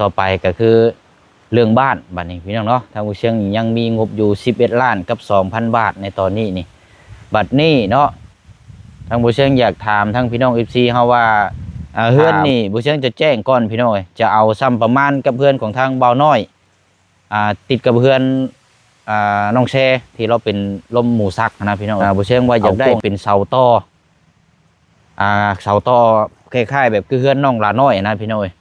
ຕໍ່ໄປກໍຄືເລື່ອງບ້ານ ບັດນີ້ພີ່ນ້ອງເນາະ ທາງບໍ່ຊຽງນີ້ຍັງມີງົບຢູ່ສິບເອັດລ້ານກັບສອງພັນບາດໃນຕອນນີ້ນີ້. ບັດນີ້ເນາະ ທາງບໍ່ຊຽງຢາກຖາມທາງພີ່ນ້ອງເອັຟຊີເຮົາວ່າ ເຮືອນນີ້ ບໍ່ຊຽງຈະແຈ້ງກ່ອນພີ່ນ້ອງເອີຍ ຈະເອົາຊ່ຳປະມານກັບເຮືອນຂອງທາງບ່າວນ້ອຍ ອ່າ ຕິດກັບເຮືອນ ອ່າ ນ້ອງແຊ ທີ່ລາວເປັນລົມໝູສັກຫັ້ນນະພີ່ນ້ອງ. ອ່າ ບໍ່ຊຽງວ່າຢາກໄດ້ເປັນເສົາຕໍ່ ອ່າ ເສົາຕໍ່ຄ້າຍໆແບບຄືເຮືອນນ້ອງຫຼ້ານ້ອຍນະພີ່ນ້ອງເອີຍ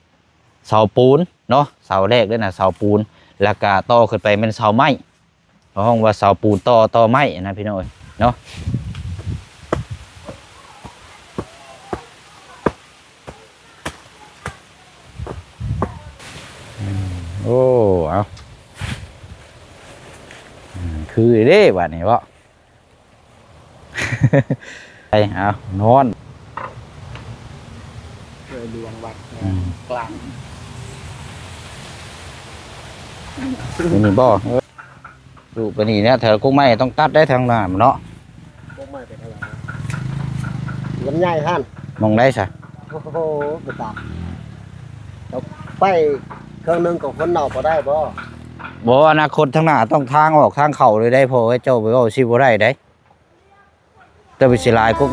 ເສົາປູນເນາະ ເສົາແລກເດ້ນະ ເສົາປູນ ແລ້ວກະຕໍ່ຂຶ້ນໄປແມ່ນເສົາໄມ້ ເຂົາຮ້ອງວ່າເສົາປູນຕໍ່ ຕໍ່ໄມ້ນະພີ່ນ້ອງເອີຍເນາະ. ອືມ ໂອ້ ເອົາ ອືມ ຄືເດ້ບາດນີ້ເນາະ. ໄປ ເອົາ ນອນ ເອີ ຫຼວງວັດ ອືມ ກາງ ຢູ່ນີ້ບໍ່? ເອີ ຢູ່ໄປນີ້ແຫຼະ ແຖວກົກໄມ້ຕ້ອງຕັດໄດ້ທາງໜ້າເນາະ ກົກໄມ້ໄປທາງຫຼັງ ລຳໄຍຫັ້ນ ໝ່ອງໃດຊະ? ໂອ້ໂຫ ບໍ່ຕັດ ໄປເຄິ່ງໜຶ່ງຂອງຄົນເນົາບໍ່ໄດ້ບໍ່? ບໍ່ ອະນາຄົດທາງໜ້າຕ້ອງທາງອອກທາງເຂົ້າເລີຍໄດ໋ ພໍ່ເອີຍ ເຈົ້າໄປເວົ້າຊິບໍ່ໄດ້ໄດ໋ ແຕ່ໄປຊິຫຼາຍກົກ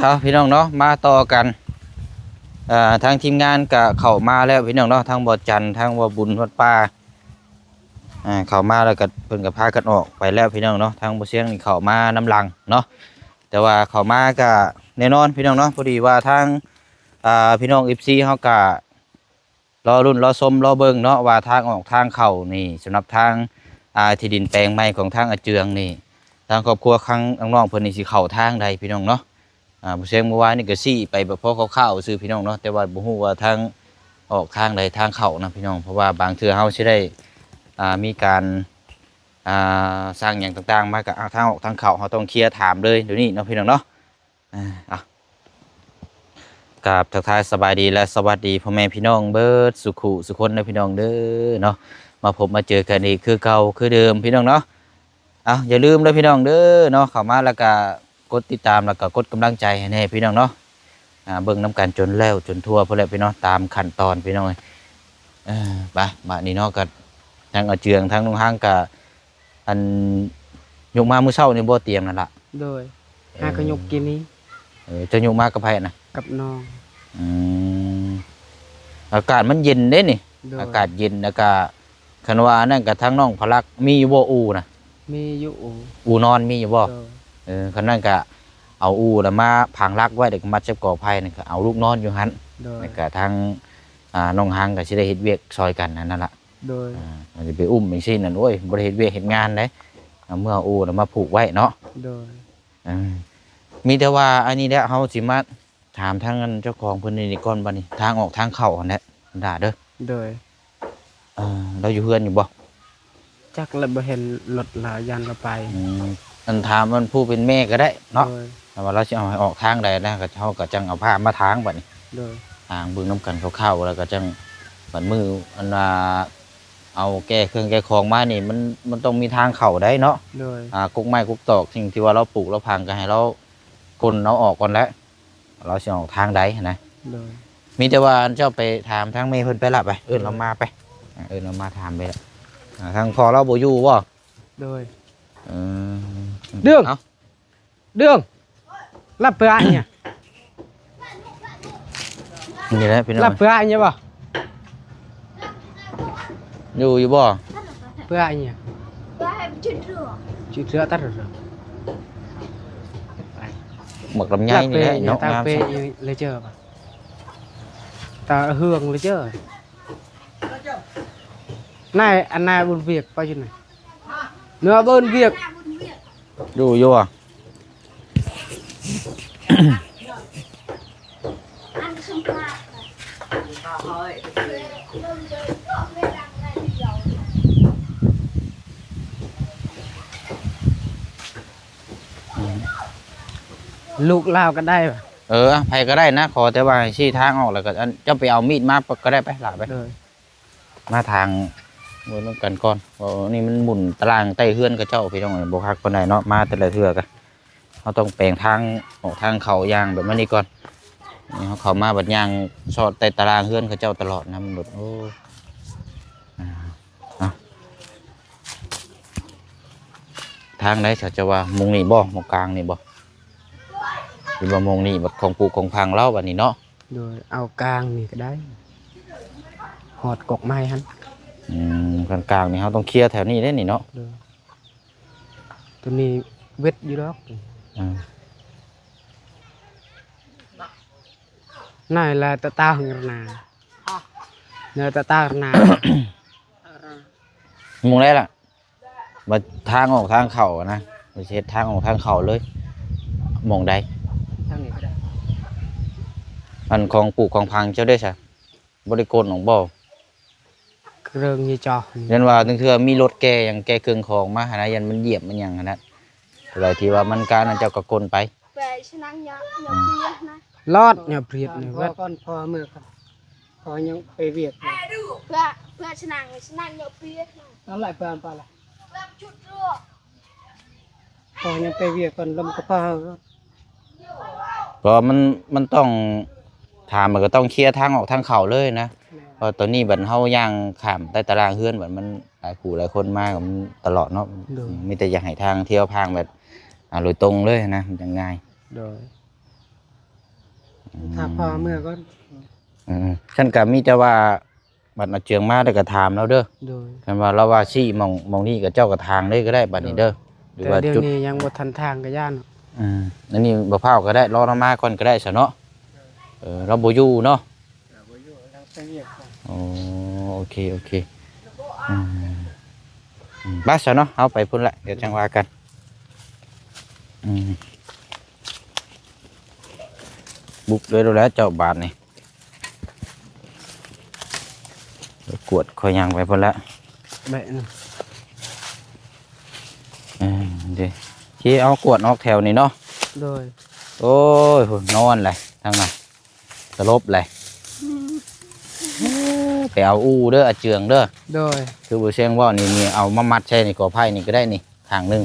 ເອົາ ພີ່ນ້ອງເນາະ ມາຕໍ່ກັນ ເອີ ທາງທີມງານກະເຂົ້າມາແລ້ວພີ່ນ້ອງເນາະ ທາງບໍ່ຈັນ ທາງບໍ່ບຸນວັດປ່າ ອ່າ ເຂົ້າມາແລ້ວກໍເພິ່ນກໍພາກັນອອກໄປແລ້ວພີ່ນ້ອງເນາະ ທາງບໍ່ຊຽງນີ້ເຂົ້າມານຳຫຼັງເນາະ ແຕ່ວ່າເຂົ້າມາກໍແນ່ນອນພີ່ນ້ອງເນາະ ພໍດີວ່າທາງ ອ່າ ພີ່ນ້ອງເອັຟຊີເຮົາກໍລໍລຸ້ນລໍຊົມລໍເບິ່ງເນາະ ວ່າທາງອອກທາງເຂົ້ານີ້ ສຳລັບທາງ ອ່າ ທີ່ດິນແປງໃໝ່ຂອງທາງອາເຈືອງນີ້ ທາງຄອບຄົວທາງນ້ອງໆເພິ່ນນີ້ຊິເຂົ້າທາງໃດພີ່ນ້ອງເນາະ. ອ່າ ບໍ່ຊຽງເມື່ອວານນີ້ກໍຊີ້ໄປແບບພໍຄ່າວໆຊື່ພີ່ນ້ອງເນາະ ແຕ່ວ່າບໍ່ຮູ້ວ່າທາງອອກທາງໃດທາງເຂົ້ານະພີ່ນ້ອງ ເພາະວ່າບາງເທື່ອເຮົາຊິໄດ້ ອ່າ ມີການ ອ່າ ສ້າງຫຍັງຕ່າງໆມາ ກໍ ອ່າ ທາງອອກທາງເຂົ້າເຮົາຕ້ອງເຄຍຖາມເລີຍດຽວນີ້ເນາະພີ່ນ້ອງເນາະ. ອ່າ ເອົາ ກາບທັກທາຍສະບາຍດີ ແລະ ສະຫວັດດີພໍ່ແມ່ພີ່ນ້ອງເບິດສູ່ຄູ່ສູ່ຄົນເດີພີ່ນ້ອງເດີເນາະ ມາພົບມາເຈີກັນອີກຄືເກົ່າຄືເດີມພີ່ນ້ອງເນາະ. ເອົາ ຢ່າລືມເດີພີ່ນ້ອງເດີເນາະ ເຂົ້າມາແລ້ວກະກົດຕິດຕາມ ແລ້ວກະກົດກຳລັງໃຈໃຫ້ແດ່ພີ່ນ້ອງເນາະ ອ່າ ເບິ່ງນຳກັນຈົນແລ້ວຈົນທົ່ວພຸ້ນແຫຼະພີ່ນ້ອງ ຕາມຂັ້ນຕອນພີ່ນ້ອງເອີຍ. ເອີ ໄປ ບາດນີ້ເນາະ ກະທາງອາເຈືອງ ທາງລຸງຮັງກະ ອັນ ຍົກມາມື້ເຊົ້ານີ້ບໍ່ ຕຽງນັ້ນລະ? ໂດຍ ເອີ ຫາກໍຍົກກິນນີ້. ເອີ ເຈົ້າຍົກມາກັບໃຜນະ? ກັບນ້ອງ. ອືມ ອາກາດມັນເຢັນເດ້ນີ້. ໂດຍ ອາກາດເຢັນ ແລ້ວກະ ຄັນວ່າອັນນັ້ນກະທາງນ້ອງພະລັກມີຢູ່ບໍ່ອູ່ນະ? ມີຢູ່ອູ່. ອູ່ນອນມີຢູ່ບໍ່? ໂດຍ ເອີ ຄັນນັ້ນກະເອົາອູ່ລະມາພັງຫຼັກໄວ້ ແລ້ວກໍມັດໃສ່ກອໄຜ່ນັ້ນ ກະເອົາລູກນອນຢູ່ຫັ້ນ. ໂດຍ ແລ້ວກະທາງ ອ່າ ນ້ອງຮັງກໍຊິໄດ້ເຮັດວຽກຊ່ອຍກັນຫັ້ນນະລະ. ໂດຍ ອ່າ ມັນຊິໄປອຸ້ມຈັ່ງຊີ້ນັ້ນ ໂອ້ຍ ບໍ່ໄດ້ເຮັດວຽກເຮັດງານເດ້ ເອົາເມືອອູ່ແລ້ວມາຜູກໄວ້ເນາະ. ໂດຍ ເອີ ມີແຕ່ວ່າອັນນີ້ແຫຼະ ເຮົາຊິມາຖາມທາງອັນເຈົ້າຂອງເພິ່ນນີ້ກ່ອນ ບັດນີ້ທາງອອກທາງເຂົ້າຫັ້ນແຫຼະ ດາເດີ. ໂດຍ ເອີ ລາວຢູ່ເຮືອນຢູ່ບໍ່? ຈັກລະ ບໍ່ເຫັນລົດລາວ ຢ້ານລາວໄປ. ອືມ ອັນ ຖາມອັນຜູ້ເປັນແມ່ກໍໄດ້ເນາະ. ໂດຍ ຖ້າວ່າລາວຊິເອົາໃຫ້ອອກທາງໃດນະ ກໍເຮົາກໍຈັ່ງເອົາຜ້າມາຖາງບັດນີ້. ໂດຍ ຖາງເບິ່ງນຳກັນຄ່າວໆ ແລ້ວກໍຈັ່ງບັດມື້ອັນວ່າເອົາແກ່ເຄື່ອງແກ່ຂອງມານີ້ ມັນ ມັນຕ້ອງມີທາງເຂົ້າໄດ໋ເນາະ. ໂດຍ ອ່າ ກົກໄມ້ກົກຕອກ ສິ່ງທີ່ວ່າລາວປູກລາວຝັງ ກໍໃຫ້ລາວຂົນເອົາອອກກ່ອນແຫຼະ. ລາວຊິອອກທາງໃດຫັ້ນນະ. ໂດຍ ມີແຕ່ວ່າເຈົ້າໄປຖາມທາງແມ່ເພິ່ນໄປລະ ໄປ ເອີ້ນລາວມາໄປ. ອ່າ ເອີ້ນລາວມາຖາມໄປລະ. ອ່າ ທາງພໍ່ລາວບໍ່ຢູ່ບໍ່? ໂດຍ ເອີ ເດືອງ ເອົ້າ ເດືອງ ລັບເພື່ອຫຍັງ? ນີ້ແຫຼະພີ່ນ້ອງ ລັບເພື່ອຫຍັງບໍ່? ຢູ່ ຢູ່ບໍ່? ເພື່ອຫຍັງ? ຈຸດເຮືອຕັດເຮືອ ໝາກລຳໄຍນີ້ແຫຼະເນາະ ງາມ. ຕາເປເລີເຈີ ຕາເຮືອງເລີເຈີ ນາຍ ອັນນາຍບຸນວຽກໄປຢູ່ໃນ ເນື້ອເບິ່ນວຽກ ຢູ່ ຢູ່ບໍ່? ລູກລາວກໍໄດ້ຫວາ? ເອີ ໃຜກໍໄດ້ນະ ຂໍແຕ່ວ່າໃຫ້ຊີ້ທາງອອກ ແລ້ວກໍ ອັນ ເຈົ້າໄປເອົາມີດມາກໍໄດ້ ໄປ ຫຼ້າໄປ. ໂດຍ ມາທາງ ເບິ່ງນຳກັນກ່ອນ ເພາະວ່ານີ້ມັນໝຸນຕາລາງໃຕ້ເຮືອນເຂົາເຈົ້າ ພີ່ນ້ອງເອີຍ ບໍ່ຄັກປານໃດເນາະ. ມາແຕ່ລະເທື່ອກະ ເຮົາຕ້ອງແປງທາງອອກທາງເຂົ້າຢ່າງແບບນັ້ນນີ້ກ່ອນ. ນີ້ເຮົາເຂົ້າມາບັດຍ່າງຊອດໃຕ້ຕາລາງເຮືອນເຂົາເຈົ້າຕະຫຼອດນະ ມັນແບບ ໂອ້ ອ່າ ເອົາ ທາງໃດ ເຈົ້າວ່າໝ່ອງນີ້ບໍ່ ໝ່ອງກາງນີ້ບໍ່ ຫຼືວ່າໝ່ອງນີ້ບັດຂອງປູກຂອງຝັງລາວບັດນີ້ເນາະ? ໂດຍ ເອົາກາງນີ້ກໍໄດ້ ຮອດກົກໄມ້ຫັ້ນ. ອືມ ຄັນກາງນີ້ເຮົາຕ້ອງເຄຍແຖວນີ້ເດ້ນີ້ເນາະ. ໂດຍ ຕົວນີ້ເວັດຢູ່ດອກ. ອືມ ໃນລະຕະຕາຫຶງລະນາ ໃນຕະຕາລະນາ ໝ່ອງໃດລະ? ວ່າທາງອອກທາງເຂົ້ານະ ວ່າຊິເຮັດທາງອອກທາງເຂົ້າເລີຍ. ໝ່ອງໃດ? ທາງນີ້ກໍໄດ້. ອັນຂອງປູກຂອງຝັງເຈົ້າເດ້ຊະ ບໍ່ໄດ້ໂກນອອກບໍ່? ເຄື່ອງນີ້ເຈາະ ຢ້ານວ່າລາງເທື່ອມີລົດແກ່ຫຍັງ ແກ່ເຄື່ອງຂອງມາຫັ້ນນະ ຢ້ານມັນຢຽບມັນຫຍັງຫັ້ນນະ. ໂຕໃດທີ່ວ່າມັນການນັ້ນ ເຈົ້າກໍກົນໄປ. ແປະສະໜັງຍະ ອືມ ຍະເພຍນະ ລອດຍະເພຍນນີ້ ເພາະວ່າກ່ອນພໍ່ເມືອກ່ອນ ພໍ່ຍັງໄປວຽກຢູ່ ເພື່ອ ເພື່ອສະໜັງ ສະໜັງຍະເພຍນະ ນັ້ນແຫຼະ ເພື່ອໄປລະ ເພື່ອຊຸດໂລກ ພໍ່ຍັງໄປວຽກກ່ອນ ລົມກໍພໍ ເພາະມັນ ມັນຕ້ອງ ຖາມ ມັນກໍຕ້ອງເຄຍທາງອອກທາງເຂົ້າເລີຍນະ. ແມ່ນ ເພາະຕອນນີ້ບັດເຮົາຍ່າງຂ້າມໃຕ້ຕາລາງເຮືອນ ບັດມັນຫຼາຍຜູ້ຫຼາຍຄົນມາກໍມັນຕະຫຼອດເນາະ. ໂດຍ ມີແຕ່ຢາກໃຫ້ທາງທ່ຽວພາງແບບ ອ່າ ໂດຍຕົງເລີຍນະ ມັນຈັ່ງງ່າຍ. ໂດຍ ອືມ ຖ້າພໍ່ເມືອກ່ອນ. ອືມ ຊັ້ນກໍມີແຕ່ວ່າ ບັດເອົາເຈືອງມາແລ້ວກໍຖາມລາວເດີ. ໂດຍ ຄັນວ່າລາວວ່າຊີ້ໝ່ອງ ໝ່ອງນີ້ກໍເຈົ້າກໍທາງເລີຍກໍໄດ້ບັດນີ້ເດີ. ໂດຍ ຫຼືວ່າ ແຕ່ດຽວນີ້ຍັງບໍ່ທັນທາງກໍຢ້ານ. ອືມ ອັນນີ້ບໍ່ພ້າວກໍໄດ້ ລໍລາວມາກ່ອນກໍໄດ້ຊະເນາະ. ເອີ ລາວບໍ່ຢູ່ເນາະ. ເອີ ບໍ່ຢູ່ ລາວໄປວຽກກ່ອນ. ໂອ້ ໂອເຄ ໂອເຄ. ອືມ ອືມ ໄປຊະເນາະ ເຮົາໄປພຸ້ນແຫຼະ ດຽວຈັ່ງວ່າກັນ. ອືມ ບຸກເລີຍແຫຼະເຈົ້າບາດນີ້. ໄປກວດ ຂ້ອຍຍ່າງໄປພຸ້ນລະ ແບະນະ. ເອີ ເດ້ ເຄ ເອົາກວດອອກແຖວນີ້ເນາະ. ໂດຍ ໂອ້ຍ ນອນແຫຼະທາງນັ້ນ ສະຫຼົບແຫຼະ. ອືມ ໄປເອົາອູ່ເດີ ອາເຈືອງເດີ. ໂດຍ ຄືບໍ່ຊຽງເວົ້ານີ້ ນີ້ເອົາມາມັດໃສ່ນີ້ ກໍໄຜ່ນີ້ກໍໄດ້ນີ້ ຂ້າງໜຶ່ງ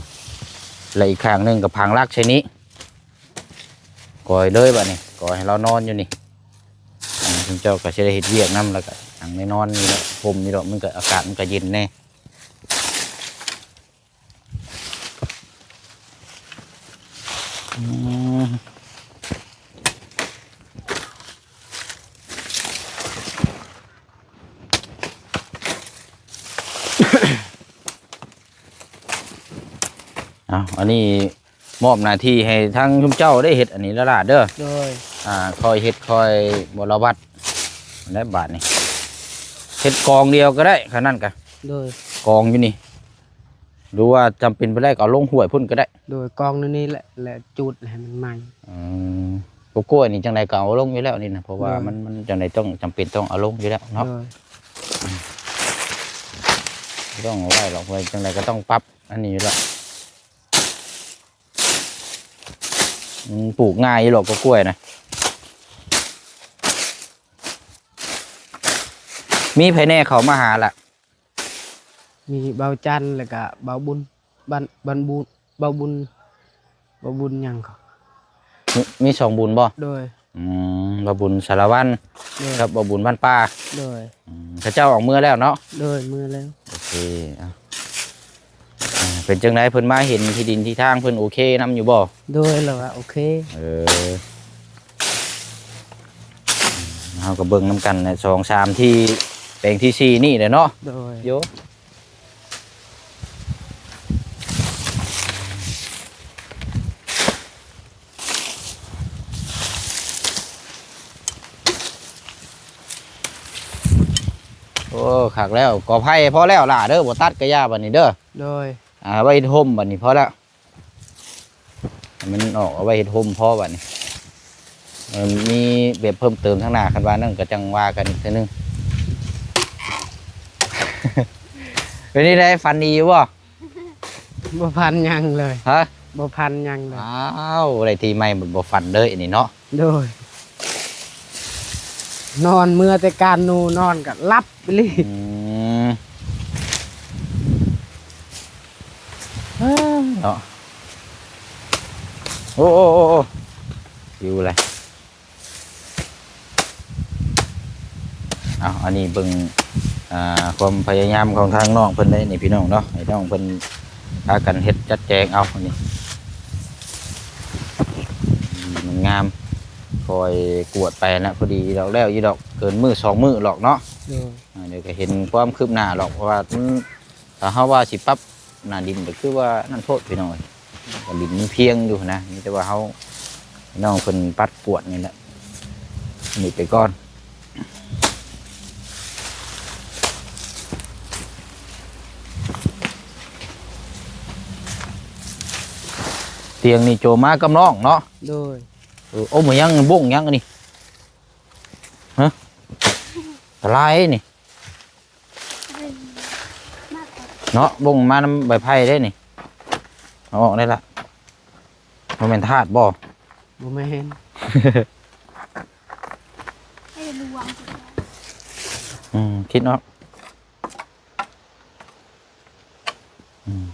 ແລະ ອີກຂ້າງໜຶ່ງກໍພັງຫຼັກໃສ່ນີ້. ກອຍເລີຍບາດນີ້ ກອຍໃຫ້ລາວນອນຢູ່ນີ້. ອາ ເຈົ້າກໍຊິໄດ້ເຮັດວຽກນຳ ແລ້ວກໍນັ່ງໄດ້ນອນນີ້ແຫຼະ ຮົ່ມຢູ່ດອກ ມັນກໍອາກາດມັນກໍເຢັນແດ່. ອືມ ເອົາ ອັນນີ້ ມອບໜ້າທີ່ໃຫ້ທາງຊຸມເຈົ້າໄດ້ເຮັດອັນນີ້ແລ້ວລະເດີ. ໂດຍ ອ່າ ຄ່ອຍເຮັດຄ່ອຍບົວລະບັດແລ້ວບາດນີ້ ເຮັດກອງດຽວກໍໄດ້ ຄັນນັ້ນກະ. ໂດຍ ກອງຢູ່ນີ້ ຫຼືວ່າຈຳເປັນໄປໄດ້ກໍເອົາລົງຫ້ວຍພຸ້ນກໍໄດ້. ໂດຍ ກອງໃນນີ້ແຫຼະ ແລະ ຈູດໃຫ້ມັນໃໝ່. ອືມ ກົກກ້ວຍນີ້ຈັ່ງໃດກໍເອົາລົງຢູ່ແລ້ວນີ້ນະ ເພາະວ່າ ໂດຍ ມັນ ມັນຈັ່ງໃດຕ້ອງ ຈຳເປັນຕ້ອງເອົາລົງຢູ່ແລ້ວເນາະ. ໂດຍ ບໍ່ຕ້ອງເອົາໄວ້ດອກ ເພາະຈັ່ງໃດກໍຕ້ອງປັບ ອັນນີ້ຢູ່ແລ້ວ. ອືມ ປູກງ່າຍຢູ່ດອກ ກໍກ້ວຍນະ. ມີໃຜແດ່ເຂົ້າມາຫາລະ? ມີບ່າວຈັນ ແລ້ວກະບ່າວບຸນ ບ້ານ ບ້ານບຸນ ບ່າວບຸນ ບ່າວບຸນຫຍັງກໍ ມີ ມີສອງບຸນບໍ່? ໂດຍ ອືມ ບ່າວບຸນສາລະວັນ ໂດຍ ກັບບ່າວບຸນບ້ານປ່າ. ໂດຍ ອືມ ເຂົາເຈົ້າອອກເມືອແລ້ວເນາະ? ໂດຍ ເມືອແລ້ວ. ໂອເຄ ເອົາ ອ່າ ເປັນຈັ່ງໃດ ເພິ່ນມາເຫັນທີ່ດິນທີ່ທາງ ເພິ່ນໂອເຄນຳຢູ່ບໍ່? ໂດຍ ລາວວ່າໂອເຄ. ເອີ ເຮົາກໍເບິ່ງນຳກັນແຫຼະ ສອງສາມທີ່ ແປງທີສີ່ນີ້ແຫຼະເນາະ. ໂດຍ ໂຍ ໂອ້ ຄັກແລ້ວ ກໍໄຜ່ພໍແລ້ວຫຼ້າເດີ ບໍ່ຕັດກະຢ່າບັດນີ້ເດີ. ໂດຍ ອ່າ ໄວ້ເຮັດຮົ່ມບັດນີ້ພໍແລ້ວ ໃຫ້ມັນອອກ ເອົາໄວ້ເຮັດຮົ່ມພໍບັດນີ້. ເອີ ມີແບບເພີ່ມເຕີມທາງໜ້າ ຄັນວ່ານັ້ນກໍຈັ່ງວ່າກັນອີກເທື່ອໜຶ່ງ. ເປັນຈັ່ງໃດ ຝັນດີຢູ່ບໍ່? ບໍ່ຝັນຫຍັງເລີຍ. ຮະ? ບໍ່ຝັນຫຍັງເລີຍ. ອ້າວ ໄດ້ທີ່ໃໝ່ບໍ່ຝັນເລີຍອັນນີ້ເນາະ. ໂດຍ ນອນເມືອແຕ່ການນູນອນກໍຫຼັບອີ່ຫຼີ. ອືມ ເນາະ. ໂອ້ ໂອ້ ໂອ້ ໂອ້ ຢູ່ແຫຼະ. ເອົາ ອັນນີ້ເບິ່ງ ອ່າ ຄວາມພະຍາຍາມຂອງທາງນ້ອງເພິ່ນເດ້ນີ້ພີ່ນ້ອງເນາະ, ໃຫ້ນ້ອງເພິ່ນພາກັນເຮັດຈັດແຈງເອົານີ້ ມັນງາມ. ຄ່ອຍກວດໄປນະ ພໍດີດອກ ແລ້ວຢູ່ດອກ ເກີນມື້ສອງມື້ດອກເນາະ. ໂດຍ. ອ່າ ດຽວກໍເຫັນຄວາມຄືບໜ້າດອກ ເພາະວ່າມັນ ຖ້າເຮົາວ່າຊິປັບໜ້າດິນກໍຄືວ່ານັ້ນໂພດພີ່ນ້ອງເອີຍ, ກໍດິນມັນພຽງຢູ່ນະ, ມີແຕ່ວ່າເຮົາ ນ້ອງເພິ່ນປັດກວດນີ້ແຫຼະ ນີ້ໄປກ່ອນ. ຕຽງນີ້ໂຈມາກັບນ້ອງເນາະ. ໂດຍ. ເອີ ໂອ້ ມາຍັງ ບົ້ງຍັງອັນນີ້ ຮະ ຕະລາຍນີ້. ເນາະ ບົ້ງມານຳໃບໄຜ່ເດ້ນີ້. ເອົາອອກໄດ້ລະ. ບໍ່ແມ່ນທາດບໍ່? ບໍ່ແມ່ນ. ອືມ ຄິດອອກ. ອືມ.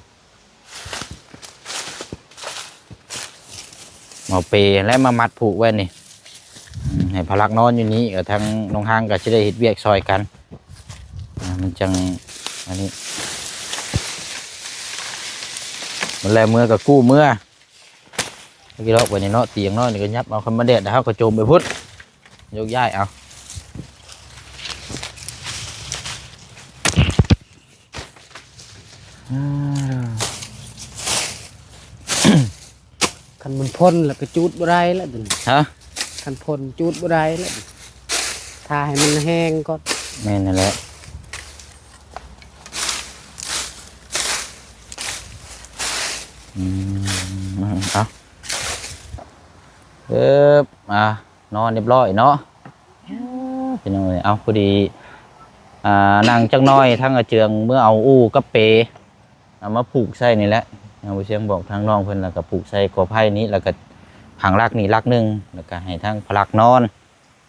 ເອົາເປແລ້ວມາມັດຜູກໄວ້ນີ້ ອືມ ໃຫ້ພະລັກນອນຢູ່ນີ້ ເອີ ທາງນ້ອງຮາງກໍຊິໄດ້ເຮັດວຽກຊ່ອຍກັນ ອ່າ ມັນຈັ່ງ ອັນນີ້ ມັນແລເມືອກໍກູ້ເມືອ. ເອົາກີ້ລອກໄວ້ນີ້ເນາະ ຕຽງເນາະ ນີ້ກໍຫຍັບເອົາ ຄັນມັນແດດ ເຮົາກໍໂຈມໄປພຸ້ນ ຍົກຍ້າຍເອົາ. ອືມ ຄັນມັນພົ້ນແລ້ວກໍຈູດບໍ່ໄດ້ແລ້ວ ຮະ? ຄັນພົ້ນຈູດບໍ່ໄດ້ແລ້ວ ຖ້າໃຫ້ມັນແຫ້ງກ່ອນ. ແມ່ນນັ້ນແຫຼະ. ອືມ ເອົາ ເອີບ ອ່າ ນອນຮຽບຮ້ອຍເນາະ ພີ່ນ້ອງເອີຍ. ເອົາ ພໍດີ ອ່າ ນັ່ງຈັກໜ້ອຍ ທາງອາເຈືອງເມືອເອົາອູ້ກັບເປ ເອົາມາຜູກໃສ່ນີ້ແຫຼະ. ທາງບໍ່ຊຽງບອກທາງນ້ອງເພິ່ນ ແລ້ວກໍຜູກໃສ່ກໍໄຜ່ນີ້ ແລ້ວກໍພັງຫຼັກນີ້ຫຼັກໜຶ່ງ ແລ້ວກໍໃຫ້ທາງພະລັກນອນ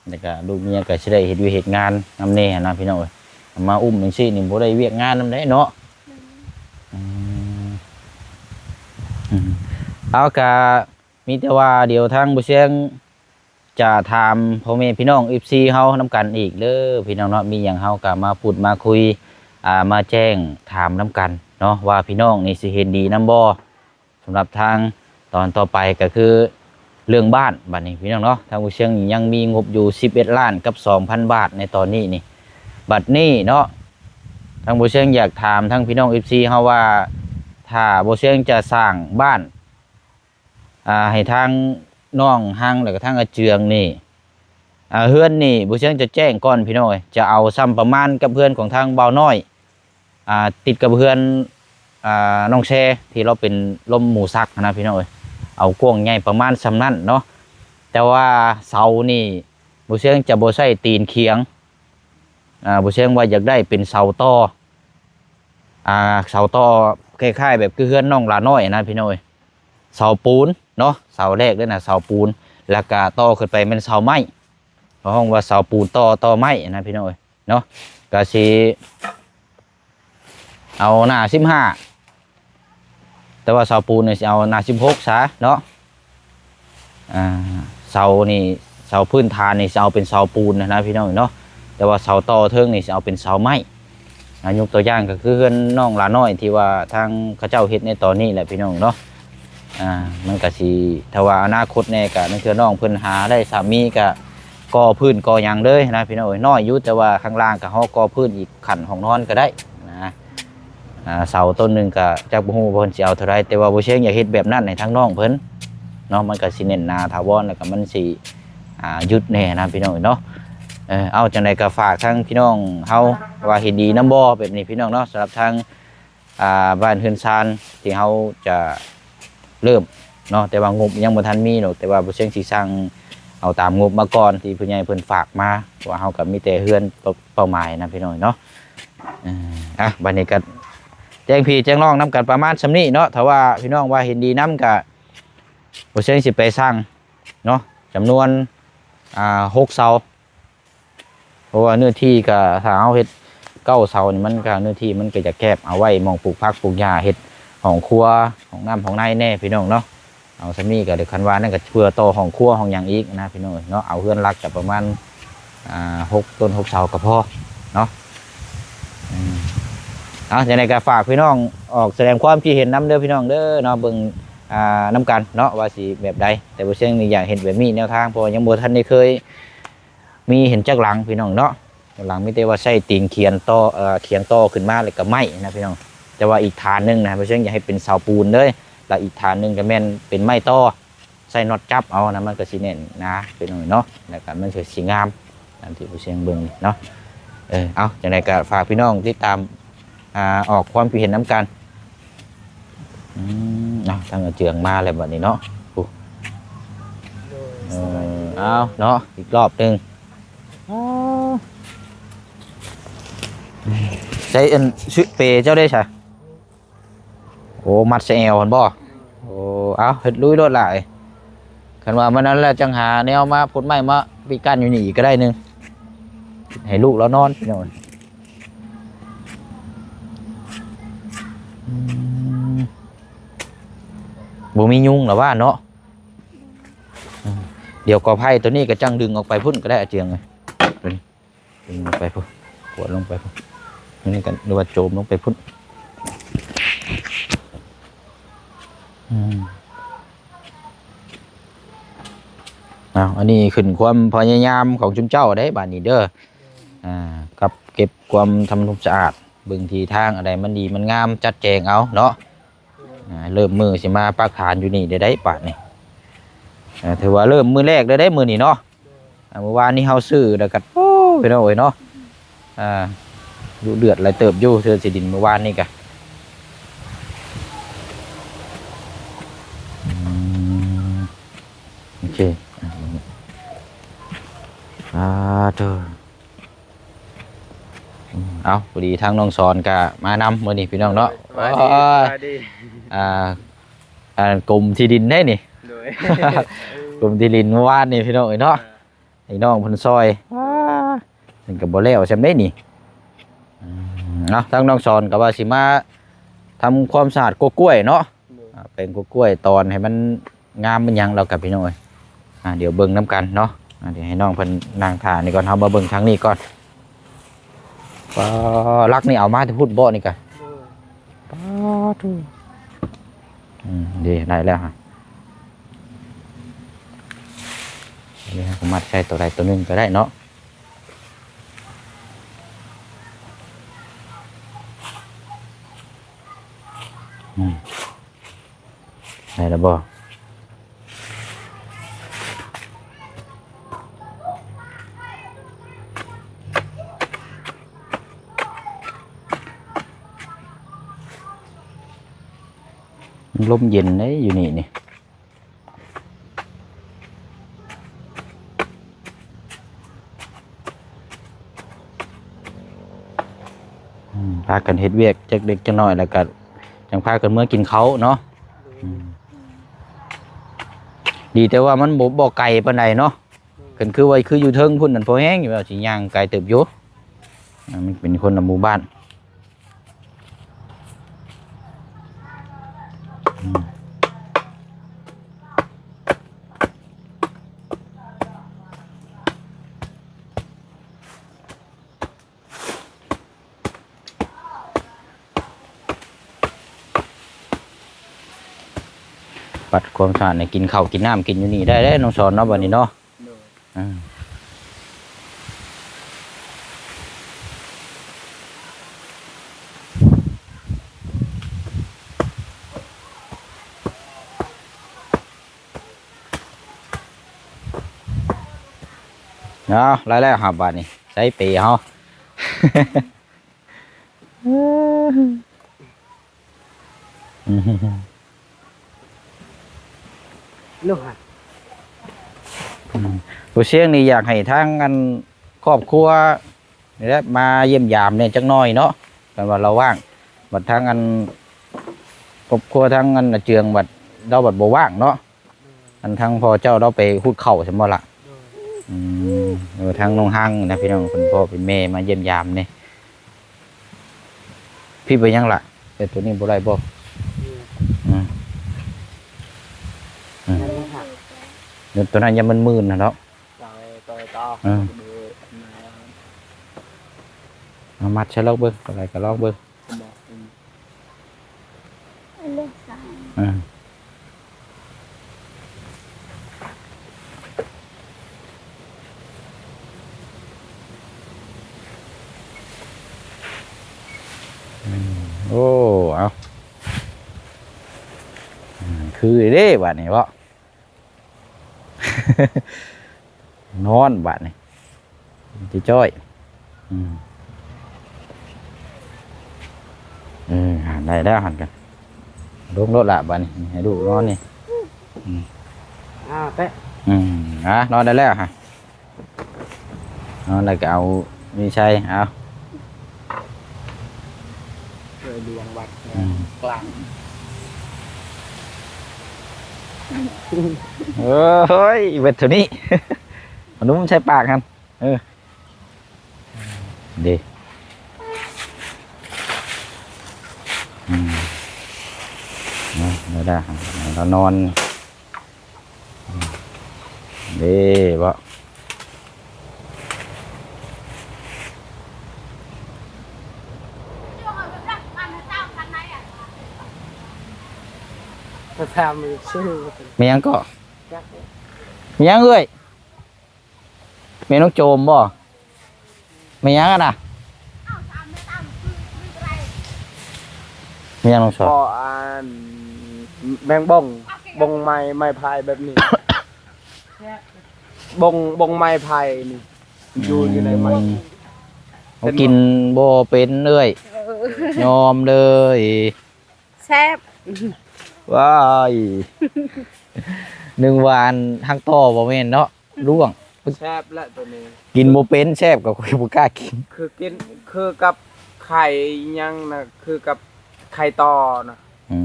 ແລ້ວກໍລູກເມຍກໍຊິໄດ້ເຮັດວຽກເຮັດງານນຳແດ່ນະ ພີ່ນ້ອງເອີຍ. ເອົາມາອຸ້ມຈັ່ງຊີ້ນີ້ບໍ່ໄດ້ວຽກງານນຳໃດເນາະ. ອືມ ອືມ ເອົາ ກະມີແຕ່ວ່າດຽວທາງບໍ່ຊຽງຈະຖາມພໍ່ແມ່ພີ່ນ້ອງ ເອັຟຊີ ເຮົານຳກັນອີກເດີພີ່ນ້ອງເນາະ. ມີຫຍັງເຮົາກໍມາພູດມາຄຸຍ ອ່າ ມາແຈ້ງຖາມນຳກັນເນາະ ວ່າພີ່ນ້ອງນີ້ຊິເຫັນດີນຳບໍ່? ສຳລັບທາງຕອນຕໍ່ໄປກໍຄືເລື່ອງບ້ານ ບັດນີ້ພີ່ນ້ອງເນາະ ທາງບໍ່ຊຽງຍັງມີງົບຢູ່ສິບເອັດລ້ານກັບສອງພັນບາດໃນຕອນນີ້ນີ້. ບັດນີ້ເນາະ ທາງບໍ່ຊຽງຢາກຖາມທາງພີ່ນ້ອງ ເອັຟຊີ ເຮົາວ່າ ຖ້າບໍ່ຊຽງຈະສ້າງບ້ານ ອ່າ ໃຫ້ທາງນ້ອງຮັງ ແລ້ວກໍທາງອາເຈືອງນີ້ ອ່າ ເຮືອນນີ້ບໍ່ຊຽງຈະແຈ້ງກ່ອນພີ່ນ້ອງເອີຍ ຈະເອົາຊ່ຳປະມານກັບເຮືອນຂອງທາງບ່າວນ້ອຍ ອ່າ ຕິດກັບເຮືອນ ອ່າ ນ້ອງແຊ ທີ່ລາວເປັນລົມໝູສັກຫັ້ນນະພີ່ນ້ອງເອີຍ. ເອົາກວ້າງໃຫຍ່ປະມານຊ່ຳນັ້ນເນາະ ແຕ່ວ່າເສົານີ້ບໍ່ຊຽງຈະບໍ່ໃຊ້ຕີນຂຽງ ອ່າ ບໍ່ຊຽງວ່າຢາກໄດ້ເປັນເສົາຕໍ່ ອ່າ ເສົາຕໍ່ຄ້າຍໆແບບຄືເຮືອນນ້ອງຫຼານ້ອຍນະພີ່ນ້ອງເອີຍ. ເສົາປູນເນາະ ເສົາແລກເລີຍນະ ເສົາປູນ ແລ້ວກະຕໍ່ຂຶ້ນໄປແມ່ນເສົາໄມ້ ເຂົາຮ້ອງວ່າເສົາປູນຕໍ່ ຕໍ່ໄມ້ນະພີ່ນ້ອງເອີຍເນາະ. ກະຊິເອົາໜ້າສິບຫ້າ ແຕ່ວ່າເສົາປູນນີ້ຊິເອົາໜ້າສິບຫົກຊະເນາະ. ອ່າ ເສົານີ້ ເສົາພື້ນຖານນີ້ຊິເອົາເປັນເສົາປູນນະ ນະພີ່ນ້ອງເນາະ ແຕ່ວ່າເສົາຕໍ່ເທິງນີ້ຊິເອົາເປັນເສົາໄມ້. ອ່າ ຍົກຕົວຢ່າງກໍຄືເຮືອນນ້ອງຫຼານ້ອຍທີ່ວ່າທາງເຂົາເຈົ້າເຮັດໃນຕອນນີ້ແຫຼະພີ່ນ້ອງເນາະ. ອ່າ ມັນກໍຊິ ຖ້າວ່າອະນາຄົດແດ່ກໍ ລາງເທື່ອນ້ອງເພິ່ນຫາໄດ້ສາມີກໍກໍ່ພື້ນກໍ່ຫຍັງເລີຍນະພີ່ນ້ອງເອີຍ. ນ້ອຍຢູ່ ແຕ່ວ່າຂ້າງລ່າງກໍຮອກໍພື້ນອີກ ຂັ້ນຫ້ອງນອນກໍໄດ້ນະ. ອ່າ ເສົາຕົ້ນໜຶ່ງກໍຈັກບໍ່ຮູ້ວ່າເພິ່ນຊິເອົາເທົ່າໃດ ແຕ່ວ່າບໍ່ຊຽງຢາກເຮັດແບບນັ້ນໃຫ້ທາງນ້ອງເພິ່ນເນາະ ມັນກໍຊິແໜ້ນໜາຖາວອນ ແລ້ວກໍມັນຊິ ອ່າ ຢຸດແດ່ນະພີ່ນ້ອງເອີຍເນາະ. ເອີ ເອົາ ຈັ່ງໃດກໍຝາກທາງພີ່ນ້ອງເຮົາວ່າເຫັນດີນຳບໍ່ ແບບນີ້ພີ່ນ້ອງເນາະ. ສຳລັບທາງ ອ່າ ບ້ານເຮືອນຊານທີ່ເຮົາຈະເລີ່ມເນາະ ແຕ່ວ່າງົບຍັງບໍ່ທັນມີດອກ ແຕ່ວ່າບໍ່ຊຽງຊິສັ່ງເອົາຕາມງົບມາກ່ອນ ທີ່ຜູ້ໃຫຍ່ເພິ່ນຝາກມາ ເພາະວ່າເຮົາກໍມີແຕ່ເຮືອນເປົ້າ ເປົ້າໝາຍນະພີ່ນ້ອງເນາະ. ເອີ ອ່ະ ບັດນີ້ກໍແຈ້ງພີ່ແຈ້ງນ້ອງນຳກັນປະມານສ່ຳນີ້ເນາະ. ຖ້າວ່າພີ່ນ້ອງວ່າເຫັນດີນຳ ກໍບໍ່ຊຽງຊິໄປສັ່ງເນາະ ຈຳນວນ ອ່າ ຫົກເສົາ ເພາະວ່າເນື້ອທີ່ກໍ ຖ້າເຮົາເຮັດເກົ້າເສົານີ້ ມັນກໍ ເນື້ອທີ່ມັນກໍຈະແຄບ ເອົາໄວ້ໝ່ອງປູກຜັກປູກຫຍ້າ ເຮັດ ຫ້ອງຄົວ ຫ້ອງນ້ຳຫ້ອງໃນແດ່ພີ່ນ້ອງເນາະ. ເອົາສ່ຳນີ້ກໍໄດ້ ຄັນວ່ານັ້ນກໍເພື່ອຕໍ່ຫ້ອງຄົວຫ້ອງຫຍັງອີກນະພີ່ນ້ອງເອີຍເນາະ. ເອົາເຮືອນຫຼັກກໍປະມານ ອ່າ ຫົກຕົ້ນຫົກເສົາກໍພໍເນາະ. ອືມ ເອົາ ຈັ່ງໃດກໍຝາກພີ່ນ້ອງອອກສະແດງຄວາມຄິດເຫັນນຳເດີພີ່ນ້ອງເດີເນາະ. ເບິ່ງ ອ່າ ນຳກັນເນາະວ່າຊິແບບໃດ ແຕ່ບໍ່ເຊິ່ງນີ້ຢາກເຮັດແບບນີ້ແນວທາງ ເພາະວ່າຍັງບໍ່ທັນໄດ້ເຄີຍ ມີເຫັນຈັກຫຼັງພີ່ນ້ອງເນາະ. ຫຼັງມີແຕ່ວ່າໃຊ້ຕີນຂຽນຕໍ່ ເອີ ຂຽງຕໍ່ຂຶ້ນມາແລ້ວກໍໄມ້ນະພີ່ນ້ອງ. ແຕ່ວ່າອີກຖານໜຶ່ງນະ ບໍ່ເຊິ່ງຢາກໃຫ້ເປັນເສົາປູນເລີຍ ແລ້ວອີກຖານໜຶ່ງກໍແມ່ນເປັນໄມ້ຕໍ່ ໃສ່ນັອດຈັບເອົານະ ມັນກໍຊິແໜ້ນໜາພີ່ນ້ອງເນາະ ແລ້ວກໍມັນກໍຊິງາມ ຕາມທີ່ບໍ່ເຊິ່ງເບິ່ງເນາະ. ເອີ ເອົາ ຈັ່ງໃດກໍຝາກພີ່ນ້ອງຕິດຕາມ ອ່າ ອອກຄວາມຄິດເຫັນນຳກັນ. ອືມ ເອົາ ທາງອາເຈືອງມາແລ້ວບັດນີ້ເນາະ. ໂອ້ ເອີ ເອົາເນາະ ອີກລອບໜຶ່ງ. ອໍ ໃຊ້ອັນຊຶເປເຈົ້າໄດ້ຊະ? ໂອ້ ມັດໃສ່ແອວຫັ້ນບໍ່? ໂອ້ ເອົາ ເຮັດລຸຍໂລດຫຼາຍ. ຄັນວ່າມື້ນັ້ນແລ້ວ ຈັ່ງຫາແນວມາພົດໄມ້ມາປິດກັ້ນຢູ່ນີ້ອີກກໍໄດ້ໜຶ່ງ ໃຫ້ລູກລາວນອນພີ່ນ້ອງ. ອືມ ບໍ່ມີຍຸງລະວ່າເນາະ. ອືມ ດຽວກໍໄຜ່ຕົວນີ້ກໍຈັ່ງດຶງອອກໄປພຸ້ນກໍໄດ້ ອາເຈືອງເອີຍ. ດຶງລົງໄປພຸ້ນ ກວດລົງໄປພຸ້ນ ນີ້ກໍ ຫຼືວ່າໂຈມລົງໄປພຸ້ນ. ອືມ ເອົາ ອັນນີ້ຂຶ້ນຄວາມພະຍາຍາມຂອງຊຸມເຈົ້າເດ້ບາດນີ້ເດີ. ອ່າ ກັບເກັບຄວາມທຳຄວາມສະອາດ ເບິ່ງທີ່ທາງອັນໃດມັນດີມັນງາມ ຈັດແຈງເອົາເນາະ. ອ່າ ເລີ່ມມື້ຊິມາປັກຖານຢູ່ນີ້ໄດ້ ໄດ້ບາດນີ້. ອ່າ ຖືວ່າເລີ່ມມື້ແລກໄດ້ ໄດ້ມື້ນີ້ເນາະ. ອ່າ ມື້ວານນີ້ເຮົາຊື້ແລ້ວກໍ ໂອ້ ພີ່ນ້ອງເອີຍເນາະ ອ່າ ດຸເດືອດຫຼາຍເຕີບຢູ່ ເທື່ອຊິດິນມື້ວານນີ້ກະ. ອືມ ໂອເຄ ອ່າ ເດີ. ເອົາ ພໍດີທາງນ້ອງສອນກະມານຳມື້ນີ້ພີ່ນ້ອງເນາະ. ສະບາຍດີ ໂອ້ຍ ສະບາຍດີ. ອ່າ ອັນກົມທີ່ດິນໄດ໋ນີ້ ໂດຍ ກົມທີ່ດິນເມື່ອວານນີ້ພີ່ນ້ອງເອີຍເນາະ. ອ່າ ໃຫ້ນ້ອງເພິ່ນຊ່ອຍ ອ່າ ເພິ່ນກໍບໍ່ແລ້ວຊ່ຳໃດ໋ນີ້. ອືມ ເອົາ ທາງນ້ອງສອນກໍວ່າຊິມາທຳຄວາມສະອາດກົກກ້ວຍເນາະ. ໂດຍ ອ່າ ແປງກົກກ້ວຍຕອນໃຫ້ມັນງາມມັນຫຍັງແລ້ວກັນພີ່ນ້ອງເອີຍ. ອ່າ ດຽວເບິ່ງນຳກັນເນາະ. ອ່າ ດຽວໃຫ້ນ້ອງເພິ່ນນັ່ງຖ້ານີ້ກ່ອນ ເຮົາມາເບິ່ງທາງນີ້ກ່ອນ. ປາ ຫຼັກນີ້ເອົາມາແຕ່ພຸ້ນບໍ່ນີ້ກະ? ໂດຍ ປາ ໂທ້ ອືມ ເດ້ ໄດ້ແລ້ວຮະ. ອັນນີ້ເຮົາກໍມັດໃສ່ຕົວໃດຕົວໜຶ່ງກໍໄດ້ເນາະ. ອືມ ໄດ້ແລ້ວບໍ່? ມັນລົມເຢັນເດ້ຢູ່ນີ້ນີ້. ອືມ ພາກັນເຮັດວຽກຈັກເລັກຈັກນ້ອຍ ແລ້ວກໍຈັ່ງພາກັນເມືອກິນເຂົ້າເນາະ. ອືມ ດີແຕ່ວ່າມັນບໍ່ ບໍ່ໄກປານໃດເນາະ. ຄັນຄືວ່າ ຄືຢູ່ເທິງພຸ້ນນັ້ນ ພໍແຮງຢູ່ ວ່າຊິຍ່າງໄກເຕີບຢູ່. ອ່າ ມັນເປັນຄົນລະໝູ່ບ້ານ. ອືມ ປັດຄວາມສະອາດໃຫ້ ກິນເຂົ້າກິນນ້ຳ ກິນຢູ່ນີ້ໄດ້ເດ້ ນ້ອງສອນເນາະ ບັດນີ້ເນາະ. ໂດຍ ອ່າ ເອົາ ໄດ້ແລ້ວຫາບາດນີ້ ໃສ່ເປເຮົາ. ລູກຫະ ອືມ ຜູ້ຊຽງນີ້ຢາກໃຫ້ທາງອັນຄອບຄົວນີ້ແຫຼະມາຢ້ຽມຢາມແດ່ຈັກໜ້ອຍເນາະ ຄັນວ່າລາວວ່າງ. ບັດທາງອັນຄອບຄົວທາງອັນອາເຈືອງ ບັດລາວບັດບໍ່ວ່າງເນາະ. ອັນທາງພໍ່ເຈົ້າລາວໄປຫຸດເຂົ້າຊັ້ນບໍ່ລະ? ໂດຍ ອືມ ເອີ ທາງນ້ອງຮັງນະພີ່ນ້ອງ ເພິ່ນພໍ່ເປັນແມ່ມາຢ້ຽມຢາມນີ້. ພີ່ໄປຫຍັງລະ? ແຕ່ໂຕນີ້ບໍ່ໄດ້ບໍ່? ອືມ ຕົວນັ້ນຍັງມຶນໆນະເນາະ. ເອີ ເອົາມັດໃສ່ລອງເບິ່ງ ຕົວໃດກໍລອງເບິ່ງ. ເອີ ໂອ້ ເອົາ ຄືເດ້ບາດນີ້ເນາະ. ນອນບາດນີ້ ຈ້ອຍໆ ອືມ ເອີ ໄດ້ແລ້ວຫັ້ນກະ ລົງໂລດລະບາດນີ້ ໃຫ້ລູກນອນນີ້ ອືມ ອ່າ ແຕະ ອືມ ອ່າ ນອນໄດ້ແລ້ວຫັ້ນ. ເອົາ ແລ້ວກໍເອົານີ້ໃສ່ ເອົາ ເພື່ອຫຼວງວັດ ອືມ ກາງ ເອີຍ ເບັດເທົ່ານີ້ ເອົາໜຸ່ມໃສ່ປາກຫັ້ນ ເອີ ເດ້ ອືມ ເອົາ ແລ້ວໄດ້ ແລ້ວນອນ. ເດ້ບໍ່ ພາສາມືຊື່ ແມ່ນຫຍັງເກາະ ແມ່ນຫຍັງເອີຍ? ແມ່ນ້ອງໂຈມບໍ່? ແມ່ນຫຍັງຫັ້ນນະ? ແມ່ນຫຍັງນ້ອງຊອຍ? ບໍ່ ອັນ ແມງບົງ ບົງໄມ້ ໄມ້ໄຜ່ແບບນີ້ ບົງ ບົງໄມ້ໄຜ່ນີ້ ຢູ່ ຢູ່ໃນໄມ້ ອືມ ເຮົາກິນບໍ່ເປັນເອີຍ ເອີ ຍອມເລີຍ. ແຊບ ວ້າຍ ນຶກວ່າອັນຮັກຕໍ່ ບໍ່ແມ່ນເນາະ ລ່ວງ ແຊບແຫຼະໂຕນີ້ ກິນບໍ່ເປັນ ແຊບກໍຂ້ອຍບໍ່ກ້າກິນ ຄືກິນ ຄືກັບໄຂ່ຫຍັງນະ ຄືກັບໄຂ່ຕໍ່ນະ ອື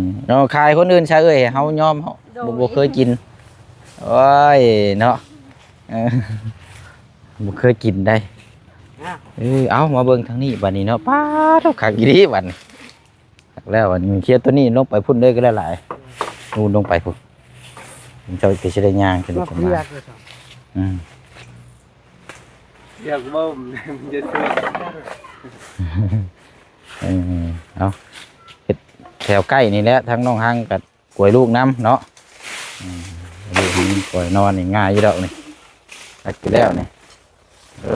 ມ ເນາະ ຂາຍຄົນອື່ນຊະເອີຍ ເຮົາຍອມ ເຮົາ ໂດຍ ບໍ່ ບໍ່ເຄີຍກິນ ໂອ້ຍ ເນາະ ເອີ ບໍ່ເຄີຍກິນໄດ໋ ອ່ະ ເອີ ເອົາ ມາເບິ່ງທາງນີ້ບາດນີ້ເນາະ ປາດໂທ້ ຄັກອີ່ຫຼີບາດນີ້. ແລ້ວອັນເຄຍໂຕນີ້ລົງໄປພຸ້ນເລີຍກໍໄດ້ຫຼາຍ ນູນລົງໄປພຸ້ນ ເຈົ້າກໍຊິໄດ້ຍ່າງຂຶ້ນ ມາ ມາ ອືມ ຢາກເບິ່ງ ມັນຈະເຊື່ອ ເອີ ເອົາ ເຮັດແຖວໃກ້ນີ້ແຫຼະ ທາງນ້ອງຮັງກໍກວຍລູກນຳເນາະ ອືມ ລູກນີ້ກວຍນອນນີ້ງ່າຍຢູ່ດອກນີ້ ຄັກຢູ່ແລ້ວນີ້. ເອີ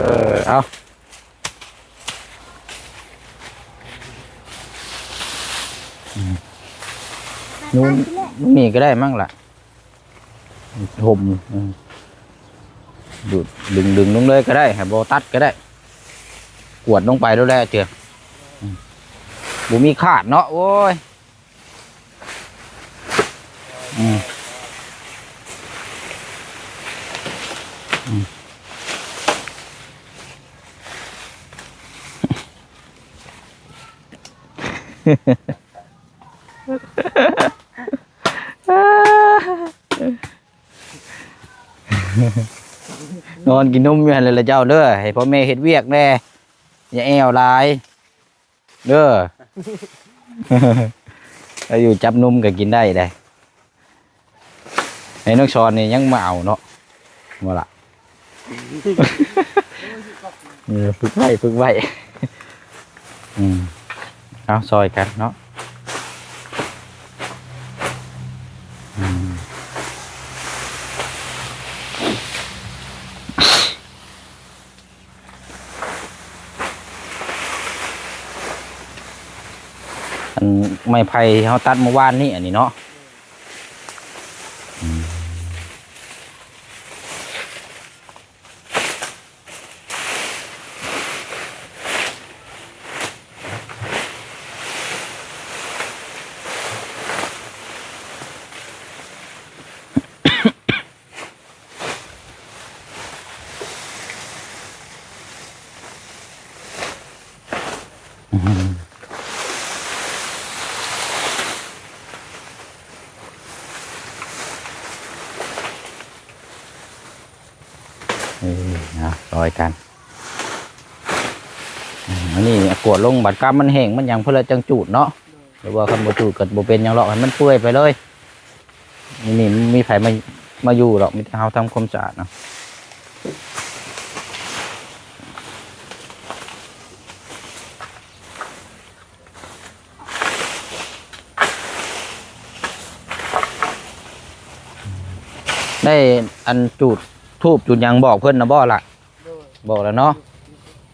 ເອົາ ອືມ ນຸ່ງ ນຸ່ງນີ້ກໍໄດ້ມັ້ງລະ ຫົ່ມ ອືມ ດູດ ດຶງ ດຶງລົງເລີຍກໍໄດ້ ໃຫ້ບໍ່ຕັດກໍໄດ້ ກວດລົງໄປໂລດແຫຼະເທື່ອ ອືມ ບໍ່ມີຂາດເນາະ ໂອ້ຍ. ອືມ ອືມ ນອນກິນນົມຢູ່ຫັ້ນແຫຼະເຈົ້າເດີ ໃຫ້ພໍ່ແມ່ເຮັດວຽກແດ່ ຢ່າແອວຫຼາຍ. ເດີ ອາຍຸຈັບນົມກໍກິນໄດ້ເດ້ ໃຫ້ນ້ອງຊອນນີ້ຍັງມາເອົາເນາະ ບໍ່ລະ ເອີ ຝຶກໄວ້ ຝຶກໄວ້ ອືມ ເອົາ ຊ່ອຍກັນເນາະ ອືມ. ອັນໄມ້ໄຜ່ທີ່ເຮົາຕັດມື້ວານນີ້ ອັນນີ້ເນາະ ອືມ. ເອີ ເອົາ ຊ່ອຍກັນ ອັນນີ້ກວດລົງ ບັດກຳມັນແຫ້ງມັນຫຍັງ ເພິ່ນລະຈັ່ງຈູດເນາະ ຫຼືວ່າຄັນບໍ່ຈູດກໍບໍ່ເປັນຫຍັງດອກ ໃຫ້ມັນເປື່ອຍໄປເລີຍ ນີ້ ມີໃຜມາ ມາຢູ່ດອກ ມີແຕ່ເຮົາທຳຄວາມສະອາດເນາະ. ໄດ້ອັນຈູດທູບຈູດຫຍັງບອກເພິ່ນນະບໍ່ລະ? ໂດຍ ບອກແລ້ວເນາະ.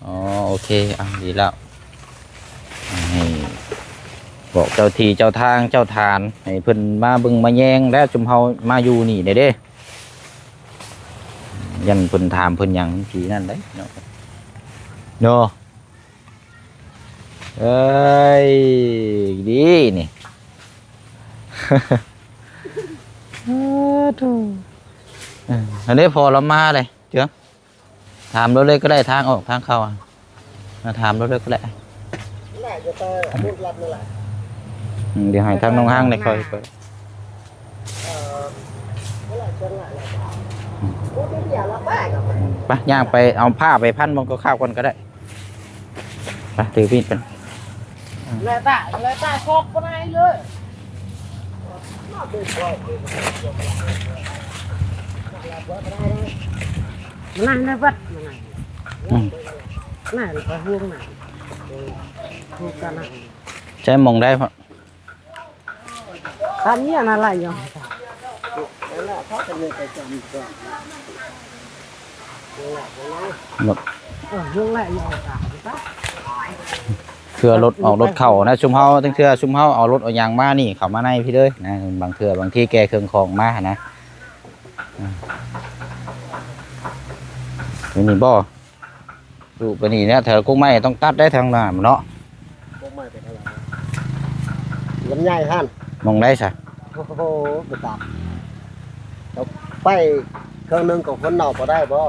ອໍ ໂອເຄ ອ່າ ດີແລ້ວ ໃຫ້ບອກເຈົ້າທີ່ເຈົ້າທາງເຈົ້າຖານ ໃຫ້ເພິ່ນມາເບິ່ງມາແຍງ ແລ້ວຊຸມເຮົາມາຢູ່ນີ້ແດ່ເດ້ ຢ້ານເພິ່ນຖາມເພິ່ນຫຍັງ ບາງທີນັ້ນເດ້ເນາະ ເນາະ. ເອີຍ ດີນີ້ ເອີ ໂທ້ ເອີ ອັນນີ້ພໍລະມາເລີຍ ເຈີ ຖາມລາວເລີຍກໍໄດ້ ທາງອອກທາງເຂົ້າ ມາຖາມລາວເລີຍກໍໄດ້. ອືມ ດຽວໃຫ້ທາງນ້ອງຮັງໄດ້ຄ່ອຍເປີດ. ໄປ ຍ່າງໄປເອົາຜ້າໄປພັນເບິ່ງຄາວໆກ່ອນກໍໄດ້. ໄປ ຖືມີດໄປ. ແລະຕາ ແລະຕາຊອກບໍ່ໄດ້ເລີຍ. ມານັ່ງໄດ້ເບິດ ມານັ່ງ. ອືມ ນັ້ນໄປຮ່ວງນັ້ນ ຮ່ວງກັນນະ. ໃຊ້ໝ່ອງໃດ? ຄັນນີ້ນະໄຫຼຢູ່ ເອີ ເທື່ອລົດອອກລົດເຂົ້ານະ ຊຸມເຮົາ ຈັ່ງເທື່ອຊຸມເຮົາເອົາລົດເອົາຫຍັງມານີ້ ເຂົ້າມາໃນພີ້ເລີຍນະ ບາງເທື່ອບາງທີແກ່ເຄື່ອງຂອງມາຫັ້ນນະ. ອ່າ ນີ້ບໍ່? ດຸໄປນີ້ແຫຼະ ແຖວກົກໄມ້ຕ້ອງຕັດໄດ້ທາງໜ້າເນາະ. ກົກໄມ້ໄປທາງຫຼັງ ລຳໄຍຫັ້ນ ໝ່ອງໃດຊະ? ໂອ້ໂຫ ໄປຕັດ ເອົາໄປເຄື່ອງໜຶ່ງກໍຄົນເອົາບໍ່ໄດ້ບໍ່?